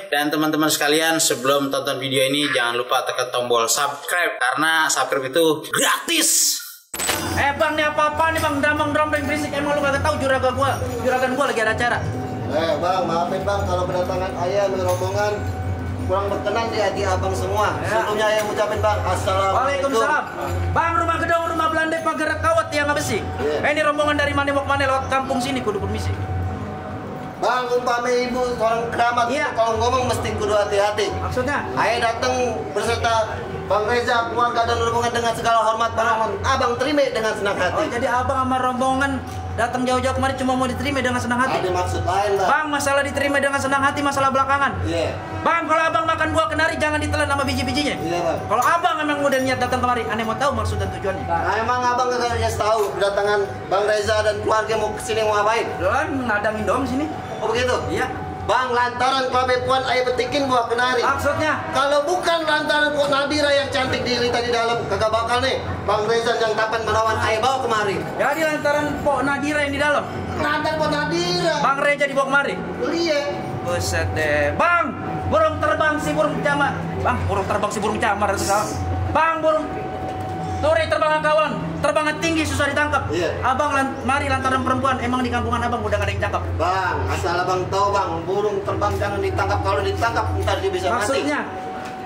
Dan teman-teman sekalian, sebelum tonton video ini jangan lupa tekan tombol subscribe karena subscribe itu gratis. Bang, nih apa-apa nih bang, drambang berisik. Emang lu kagak tahu juragan gua lagi ada acara. Bang, maafin bang kalau kedatangan ayah rombongan kurang berkenan di hati abang semua. Sebelumnya ayah ucapin bang, assalamualaikum. Waalaikumsalam. Bang, rumah gedung, rumah Belanda pagar kawat yang apa sih? Ini rombongan dari mana mau kemana lewat kampung sini kudu permisi. Bang, umpama ibu orang keramat, kalau ngomong mesti kudu hati-hati. Maksudnya? Ayah datang berserta Bang Reza, keluarga dan rombongan dengan segala hormat, abang terima dengan senang hati. Oh, jadi abang sama rombongan datang jauh-jauh kemarin cuma mau diterima dengan senang hati? Ada maksud lain bang. Bang, masalah diterima dengan senang hati masalah belakangan. Iya. Bang, kalau abang makan buah kenari jangan ditelan sama biji-bijinya. Iya bang. Kalau abang memang udah niat datang kemari, aneh mau tahu maksud dan tujuannya. Nah, emang abang gak harus tahu kedatangan Bang Reza dan keluarga mau kesini mau ngapain? Doang ngadangin dong sini. Oh begitu? Iya. Bang, lantaran kelabepuan ayah petikin buah kenari. Maksudnya? Kalau bukan lantaran kok Nadira yang cantik dilita di dalam, kagak bakal nih Bang Reza yang tapan menawan ayah bawa kemari. Jadi lantaran Pok Nadira yang di dalam. Lantaran kok Nadira. Bang Reza dibawa kemari. Iya. Buset deh. Bang, burung terbang si burung camar. Bang, burung terbang si burung camar itu salah. Bang, burung turi terbang kawan, terbangnya tinggi susah ditangkap. Iya. Abang mari lantaran perempuan, emang di kampungan abang udah gak ada yang cakep. Bang, asal abang tahu bang, burung terbang jangan ditangkap. Kalau ditangkap ntar dia bisa mati. Maksudnya?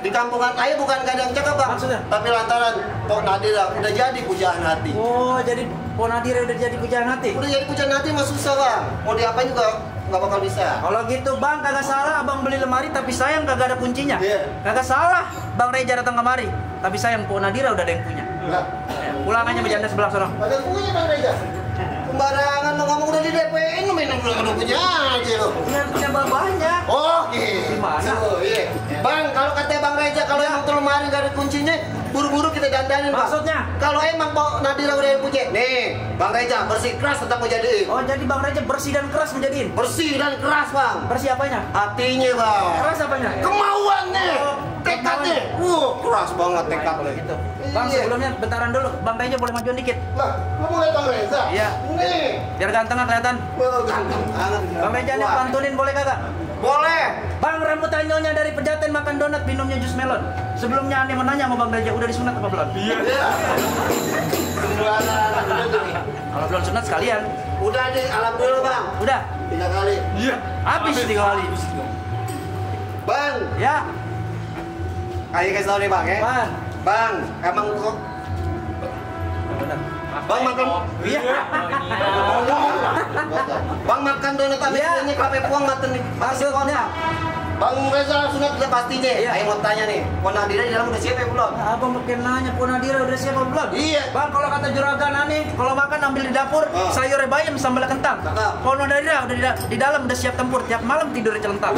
Di kampungan ayah bukan gak ada yang cakep bang. Maksudnya? Tapi lantaran Pok Nadira udah jadi pujaan hati. Oh, jadi Pok Nadira udah jadi pujaan hati? Udah jadi pujaan hati mah susah bang. Mau diapain juga nggak bakal bisa. Kalau gitu bang, kagak salah abang beli lemari tapi sayang kagak ada kuncinya. Iya. Kagak salah Bang Reza datang kemari, tapi sayang Pok Nadira udah ada yang punya. Enggak. Pulang aja berjanda sebelah sana. Ada punya Bang Reza. Sembarangan lo ngomong udah di DP-in lo main udah punya aja lo. Punya banyak. Oh gitu. Gimana? Iya. Bang, kalau kata Bang Reza kalau emang tuh lemari gak ada kuncinya, buru-buru kita dandanin bang. Maksudnya? Kalau emang Pok Nadira udah yang punya, nih Bang Reza bersih keras tetap mau jadiin. Oh, jadi Bang Reza bersih dan keras menjadiin? Bersih dan keras bang. Bersih apanya? Hatinya bang. Keras apanya? Kemauannya. Oh, Tekadnya. Keras banget tekadnya. Gitu. Bang, Iya. sebelumnya bentaran dulu. Bang Reza boleh majuan dikit? Lah, lo mau lihat Bang Reza? Iya. Nih. Biar ganteng nggak kelihatan. Wah, ganteng banget. Bang Reza nih pantunin boleh kagak? Boleh. Bang, rambut anyonya dari Pejaten makan donat minumnya jus melon. Sebelumnya aneh menanya sama Bang Reza, udah disunat apa belum? Iya. Kalau belum sunat sekalian. Udah di alhamdulillah bang. Udah? 3 kali. Iya. Habis 3 kali. Bang, Ya, ayo kasih tau nih bang ya. Bang. Bang, emang kok Bang makan. Iya. Bang makan donat tapi Iya. ini kafe puang maten nih. Maksudnya? Bang Reza sunat udah pastinya. Iya. Ayo mau tanya nih, Pok Nadira di dalam udah siap ya belum? Abang makin nanya Pok Nadira udah siap apa belum? Iya. Bang, kalau kata juragan aneh, kalau makan ambil di dapur, sayurnya bayam sambal kentang. Cakep. Kalau Nadira udah di dalam udah siap tempur, tiap malam tidurnya celentang.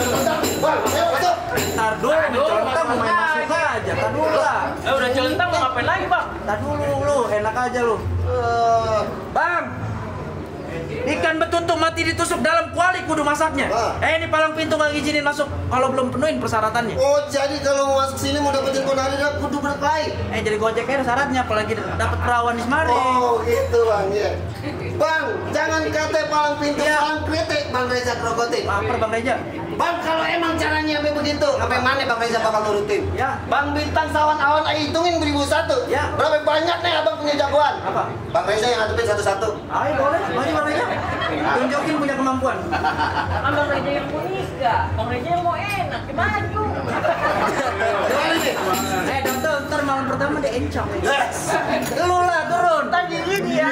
Bang, ayo masuk. Ntar dulu, celentang mau main masuk aja. Ntar dulu lah. Udah celentang mau ngapain lagi bang? Ntar dulu lu, enak aja lu. Bang, ikan betutu mati ditusuk dalam kuali kudu masaknya. Ini palang pintu nggak izinin masuk kalau belum penuhin persyaratannya. Oh, jadi kalau mau masuk sini mau dapetin Pok Nadira kudu berkelahi. Jadi gojeknya ada syaratnya, apalagi dapat perawan di semari. Oh, gitu bang ya. Bang, jangan kata palang pintu, Iya. palang kritik Bang Reza kerogotin. Lapar Bang Reza. Bang, kalau emang caranya sampai begitu, sampai mana Bang Reza bakal nurutin? Ya. Bang Bintang sawan awan hitungin 1001. Ya. Berapa banyak nih abang punya jagoan? Apa? Bang Reza yang ngadepin satu-satu. Ayo boleh, maju Bang Reza. Tunjukin punya kemampuan. Kan bang Reja yang mau nikah, bang Reja yang mau enak, gimana tuh? Gimana nih? Ntar malam pertama dia encok. Yes. Lu lah turun. Tadi gini ya.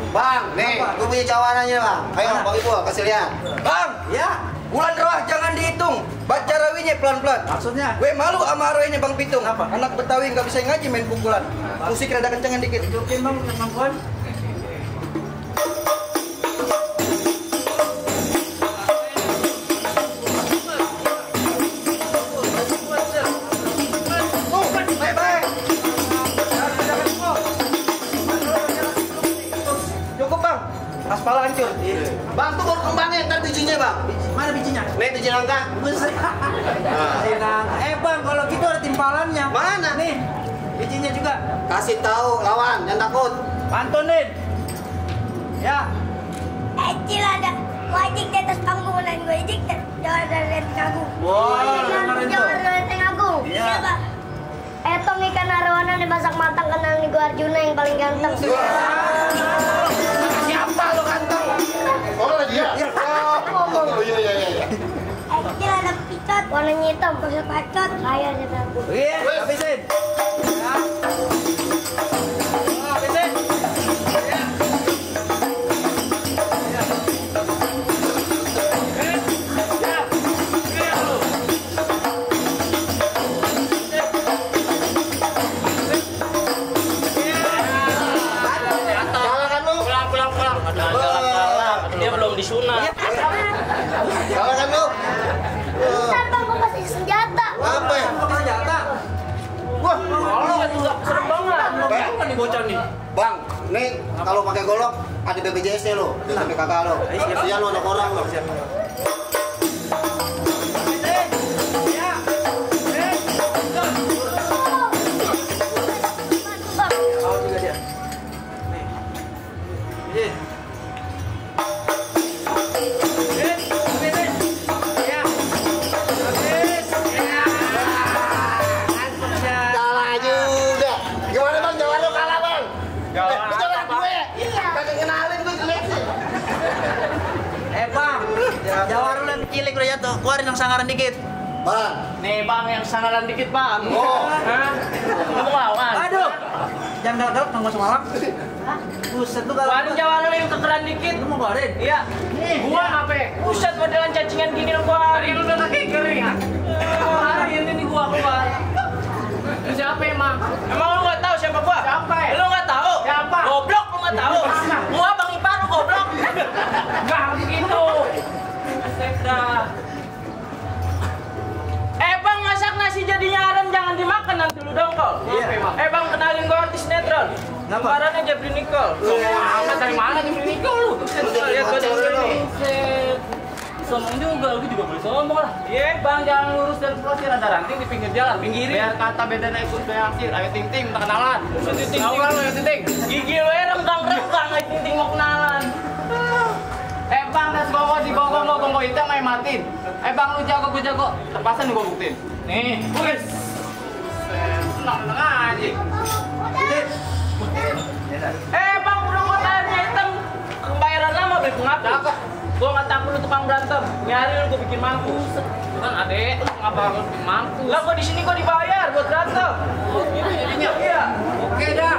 Bang, nih, gue punya cawanannya bang. Ayo Mana? Bang Ibu, kasih lihat. Bang, Ya, bulan roh jangan dihitung. Baca rawinya pelan-pelan. maksudnya? Gue malu sama rawinya Bang Pitung. Apa? Anak Betawi nggak bisa ngaji main pukulan. Musik rada kencengan dikit. Tunjukin Bang kemampuan. Cukup Bang. Aspal hancur. Bang, tuh baru kembangnya, ntar bijinya bang. Mana bijinya? Nih, biji nangka. Buset. Bang, kalau gitu ada timpalannya. Mana? Nih, bijinya juga. Kasih tahu lawan, jangan takut. Pantunin. Ya. Kecil ada. wajib di atas panggung dan gue ejek jangan dari Lenteng Agung. Jangan dari Lenteng Agung. Iya Pak. Etong ikan arwana dimasak matang kenal nih gue Arjuna yang paling ganteng. Siapa lo ganteng? Oh dia. Oh iya. Kecil ada picot warnanya hitam pakai pacot saya aku. Iya, habisin. Ya. Habisin. Ya. Dia belum disunat. Salah kan lu? Bentar bang, gue kasih senjata. Apa ya? Senjata. Wah, Oh, itu serem banget. Apa nih bocah nih? Bang, nih kalau pakai golok ada BPJS-nya lo, sampai kakak lo. Kasihan lo anak orang lo. Mau juga dia. Nih. Ini. Kalah juga. Gimana bang? Jawaban lo kalah bang. Itu jawaban gue. Kagak kenalin gue jelek sih. Bang, jawara lu yang cilik udah jatuh, keluarin yang sangaran dikit. Bang, Nih bang, yang sangaran dikit bang. Oh. Hah? Kamu lawan. Aduh, jangan galak-galak nggak masuk malam. Buset lu galak. Keluarin jawara lu yang kekeran dikit. Lu mau keluarin? Iya. Gua apa? Buset modelan cacingan gini lo gua. Tadi lu udah kaki kering ya? Ini gua keluar. Lu siapa emang? Emang lu nggak tahu siapa gua? Siapa? Lu nggak tahu? Siapa? Goblok lu nggak tahu? Gua bang Ipar lu goblok. Enggak begitu. Astaga. Bang masak nasi jadinya haram jangan dimakan nanti lu dongkol. Iya. Bang kenalin gua artis netral. Kenapa? Kembarannya Jeffrey Nicole. Sombong dari mana Jeffrey Nicole lu? Lihat gua dari sombong juga, lu juga boleh sombong lah. Iya, bang jangan lurus dan pelosir ada ranting di pinggir jalan. Pinggirin. Biar kata beda ikut reaksir. Ayo ting ting minta kenalan. Ting ting. Tahu kan lu ya ting ting? Gigi lu renggang ayo ting ting mau kenalan. Bang das gogo di gogo mau gogo hitam main matiin. Bang lu jago gue jago. Terpasan gua buktiin. Nih, wes. Senang aja. Bang udah kok tayarnya hitam. Bayaran lama beli pengaku. Cakep. Gua nggak takut lu tukang berantem. Nyari lu gua bikin mampu. Kan adek, ngapa lu bikin mampu? Lah gua di sini gua dibayar buat berantem. Oh gitu jadinya. Iya. Oke dah.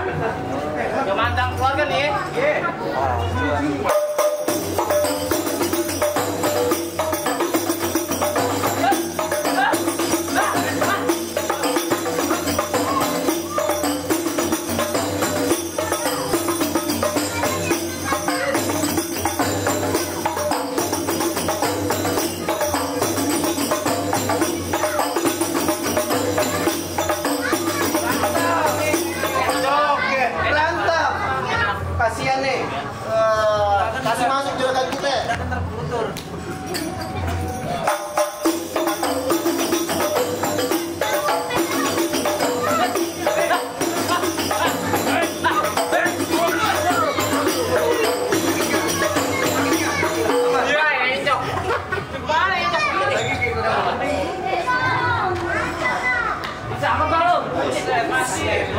Udah mantang keluarga nih. Iya. mantap. Kasihan nih. Kasih masuk juragan kita.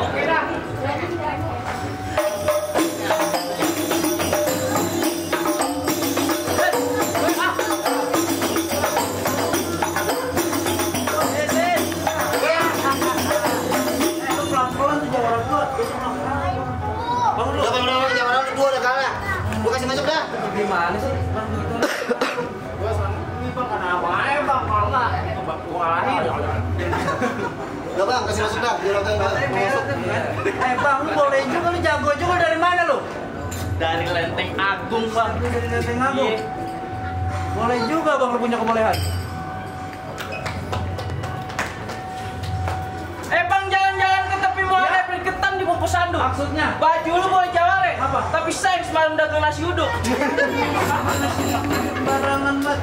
Oke dah. Udah jawaban lu 2 udah kalah. Gua kasih masuk dah. Gimana sih? Bang gitu. Gua selama ini bang kenapa ya bang kalau nggak bang kuahin. Udah bang, kasih masuk dah. Juragan masuk. Bang, lu boleh juga, lu jago juga dari mana lu? Dari Lenteng Agung bang. Dari Lenteng Agung. Boleh juga bang, lu punya kebolehan. Bang jalan-jalan ke tepi mall replik ketan di bungkus sanduk. Maksudnya? Baju lu boleh jaware. Apa? Tapi sayang semalam dagang nasi uduk. Barangan banget.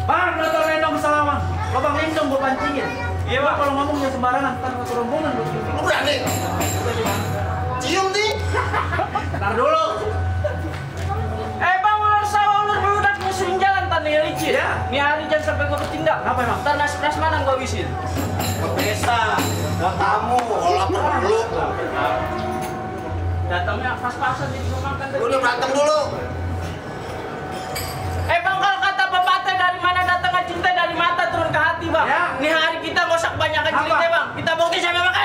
Bang, udah tau rendong salaman. Lo bang lindung gua pancingin. Iya bang. Kalau ngomongnya sembarangan, ntar satu rombongan lu. Lu berani? Cium nih. Ntar dulu. Bang ular sawah ular beludak musuhin jalan Nih hari jangan sampai gua ketindak. Apa emang? Ntar nasi prasmanan gua habisin. Kepesa, gak tamu, kalau lapar dulu. Datangnya pas-pasan jadi gua makan tadi. Udah berantem dulu. Bang, kalau kata pepatah dari mana datangnya cinta, dari mata turun ke hati, Bang. Ya. Nih hari kita gak usah kebanyakan Apa? cerita, Bang. Kita bukti sampai makan.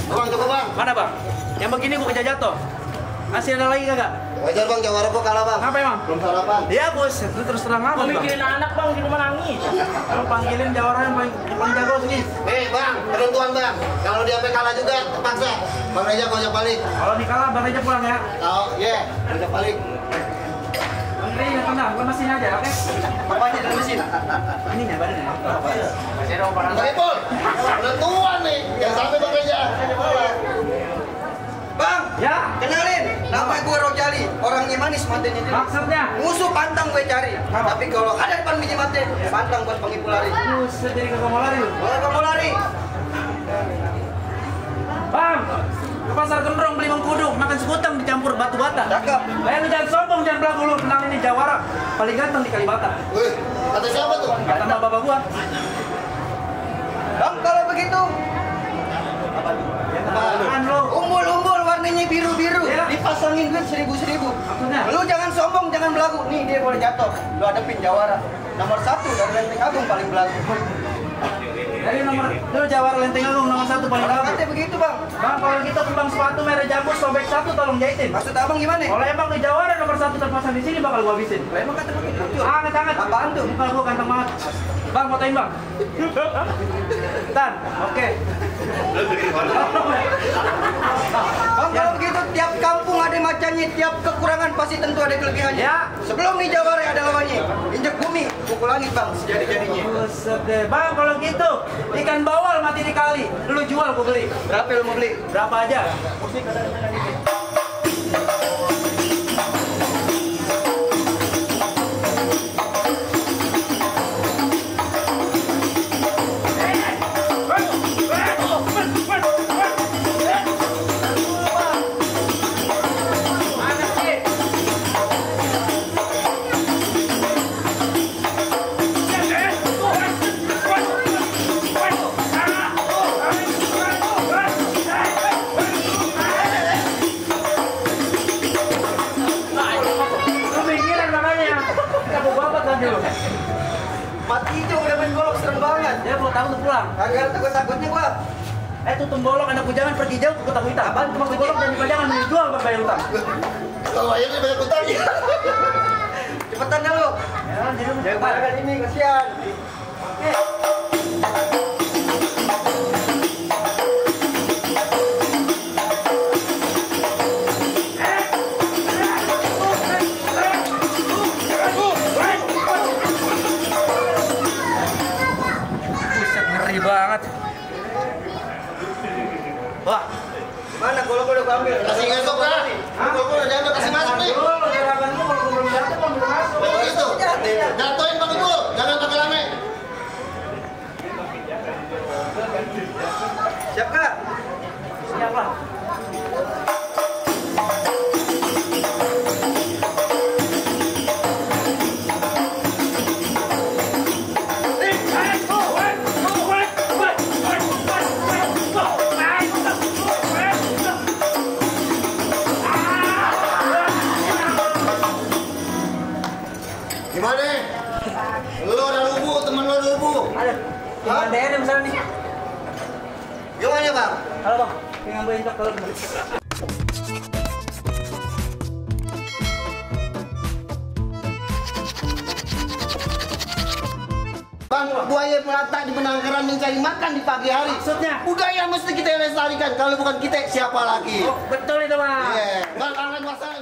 Bang, coba bang. Mana bang? Yang begini gua kejar jatuh. Masih ada lagi kagak? Wajar bang, Jawara gua kalah bang. Apa emang? Belum sarapan. Iya bos, itu terus terang Gua apa bang? mikirin anak, Bang, di rumah nangis. Lu panggilin Jawara yang paling jago sini. Bang, penentuan bang. Kalau dia sampai kalah juga, terpaksa. Bang Reja ngajak balik. Kalau nih kalah bang aja pulang ya. Tahu, ngajak balik. Bang Rey yang tenang, gua mesin aja, oke? Apanya dari mesin? Ininya badannya. Masih ada orang. Bang Ipul, penentuan nih. Yang sampai Bang Reja. Bang, Ya, kenalin, nama gue Rojali, orangnya manis matanya dia. maksudnya. Musuh pantang gue cari, tapi kalau ada depan biji mati, pantang buat pengipul lari. Buset, jadi kagak mau lari lu. Kalau kamu lari, Bang, ke pasar Gembrong beli mengkudu, makan sekutang dicampur batu bata. cakep. Lu jangan sombong, jangan belagu lu. Tenang ini Jawara, paling ganteng di Kalibata. Wih, kata siapa tuh? Kata sama bapak gua. Bang, kalau begitu, Apaan lu? umbul-umbul warnanya biru-biru, Ya. dipasangin duit 1000-1000. Maksudnya? Lu jangan sombong, jangan belagu. Nih dia boleh jatuh. Lu hadapin Jawara. Nomor 1 dari Lenteng Agung paling belagu. Dari nomor, lu Jawara Lenteng Agung nomor 1 paling Kalau ganteng. katanya begitu bang. Bang, kalau gitu kembang sepatu merah jambu sobek 1 tolong jahitin. Maksud abang gimana? Kalau emang di Jawara nomor 1 terpasang di sini bakal gua habisin. Kalau emang kata begitu. Hangat-hangat. Apaan tuh? Muka gua ganteng banget. Bang, fotoin bang. Tan, oke. Bang, kalau begitu tiap kampung ada macamnya, tiap kekurangan pasti tentu ada kelebihannya. Ya. Sebelum nih Jawara ada lawannya, injek bumi, pukul langit bang, sejadi-jadinya. Buset deh. Bang, kalau gitu ikan bawal mati di kali. Lu jual gua beli. Berapa lu mau beli? Berapa aja? Lu pinggiran makanya. Kita gua babat lagi lu. Mati hijau udah main golok serem banget. Dia mau tahu tuh pulang. Kagak takut-takutnya gua. Tutung bolong anakku jangan pergi jauh ke tahu hitam. Apaan tutung bolong dan dipajangan menjual berbayar utang. Kalau aja dia banyak utang. Cepetan dah lu. Ya, jadi lu Jangan balakan ini, kasihan. Buset, ngeri banget. Wah, Mana golok udah gua ambil? Kasih ngesok lah. Gua jangan kasih masuk nih. dulu gerakan lu kalau belum jatuh kan belum masuk. Begitu. Jatuhin Bang Ipul, jangan pakai rame. Siap kak? Siap lah. Gimana? Lu ada lubu, temen lu ada lubu. Ada. Tinggal DR yang misalnya nih. Gimana bang? Halo bang, tinggal gue injak kalau bener. Bang, bang, buaya melata di penangkaran mencari makan di pagi hari. Maksudnya? Budaya mesti kita lestarikan. Kalau bukan kita, siapa lagi? Oh, betul itu bang. Iya. Bang, masalah